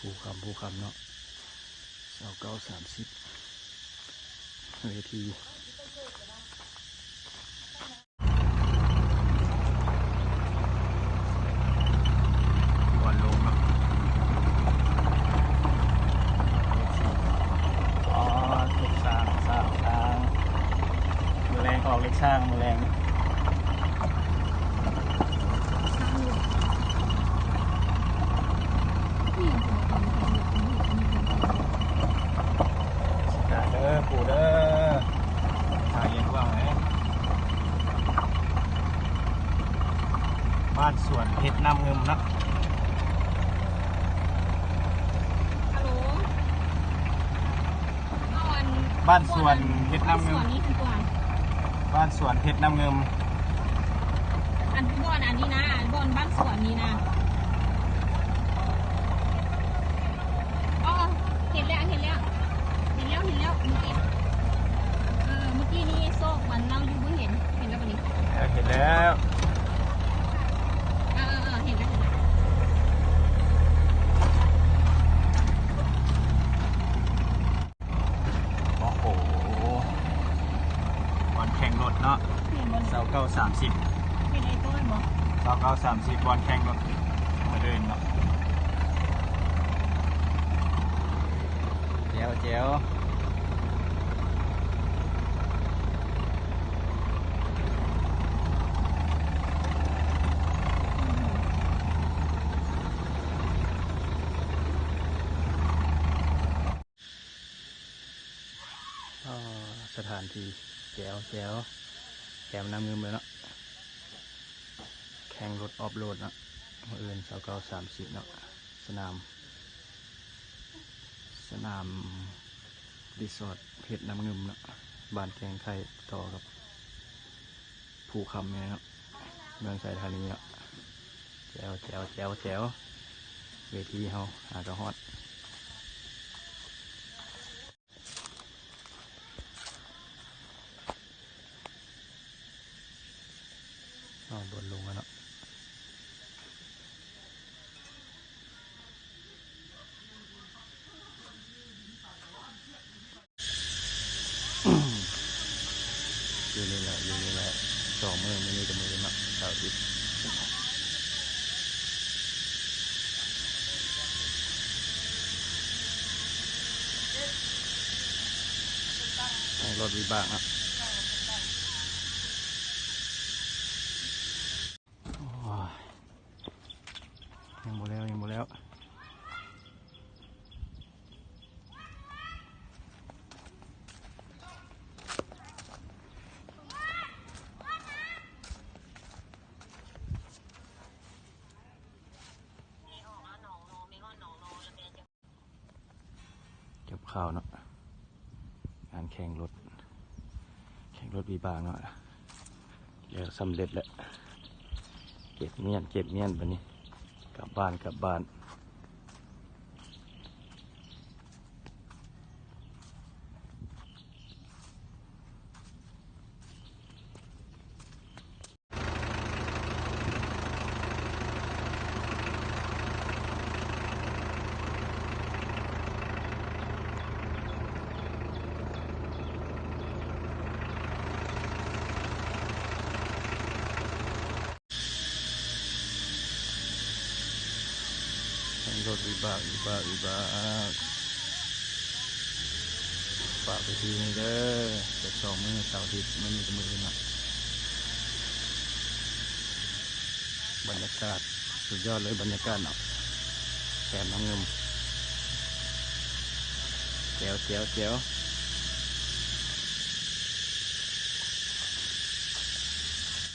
ພູຄຳ ພູຄຳເນາະ ຊາວເກົ້າສາມສິບ ເວທີ ກ່ອນລົງເນາະ ອໍ ເລກຊ່າງ ຊ່າງ ຊ່າງ ມື້ແລງອອກເລກຊ່າງ ມື້ແລງ. ເດີປູເດີ ຫາເຢັນຫວ່າງເດ້ ບ້ານສວນເພັດນ້ຳງື່ມເນາະ ຮາໂຫຼ ເອົາອັນ ບ້ານສວນເພັດນ້ຳງື່ມ ບ້ານສວນເພັດນ້ຳງື່ມ ອັນບ່ອນອັນນີ້ນະ ບ່ອນບ້ານສວນນີ້ນະ ອໍ ເຫັນແລ້ວ ເຫັນແລ້ວ ເຫັນແລ້ວ ເຫັນແລ້ວ ເມື່ອກີ້ ເອີ ເມື່ອກີ້ນີ້ຊອກມັນເຮົາຢູ່ບໍ່ເຫັນ ເຫັນແລ້ວບັດນີ້ ເອີ ເຫັນແລ້ວ ເອີ ເອີ ເອີ ເຫັນແລ້ວ ເຫັນແລ້ວ. ໂອ້ໂຫ ບ່ອນແຂ່ງລົດເນາະ ແມ່ນບໍ່ ຊາວເກົ້າສາມສິບ ເປັນໄອ້ຕ້ອຍບໍ່ ຊາວເກົ້າສາມສິບ ບ່ອນແຂ່ງລົດມື້ອື່ນເນາະ ແຈ໋ວ ແຈ໋ວ. ອໍ ສະຖານທີ່ແຈ໋ວ ແຈ໋ວ ແຄມນ້ຳງື່ມເລີຍເນາະ ແຂ່ງລົດອອຟໂຣດເນາະ ມື້ອື່ນຊາວເກົ້າສາມສິບເນາະ ສະໜາມ ສະໜາມຣີສອດເພັດນ້ຳງື່ມເນາະ ບ້ານແກ້ງໄຂ່ ຕໍ່ກັບພູຄຳນີ້ເນາະ ເມືອງໄຊທານີເນາະ ແຈ໋ວ ແຈ໋ວ ແຈ໋ວ ແຈ໋ວ ເວທີເຮົາຫາກະຮອດ. ເອົາ ໂດດລົງແລ້ວເນາະ ຢູ່ນີ້ແຫຼະ ຢູ່ນີ້ແຫຼະ ສອງມື້ ມື້ນີ້ກັບມື້ອື່ນເນາະ ເສົາທິດ. ໃນລົດວິບາກເນາະ ໂອ້ຍ ຍັງບໍ່ແລ້ວ ຍັງບໍ່ແລ້ວ. ຈັບຂ່າວເນາະ ງານແຂ່ງລົດ ແຂ່ງລົດວິບາກເນາະ ແລ້ວສຳເລັດແລ້ວ ເກັບມ້ຽນ ເກັບມ້ຽນ ບາດນີ້ກັບບ້ານ ກັບບ້ານ. ແຂ່ງລົດວິບາກ ວິບາກ ວິບາກ. ຝາກໄປທີ່ນີ້ເດີ ຈັກສອງມື້ ເສົາອາທິດ ມື້ນີ້ກັບມື້ອື່ນເນາະ. ບັນຍາກາດສຸດຍອດເລີຍ ບັນຍາກາດເນາະ ແຄມນ້ຳງື່ມ ແຈ໋ວ ແຈ໋ວ ແຈ໋ວ.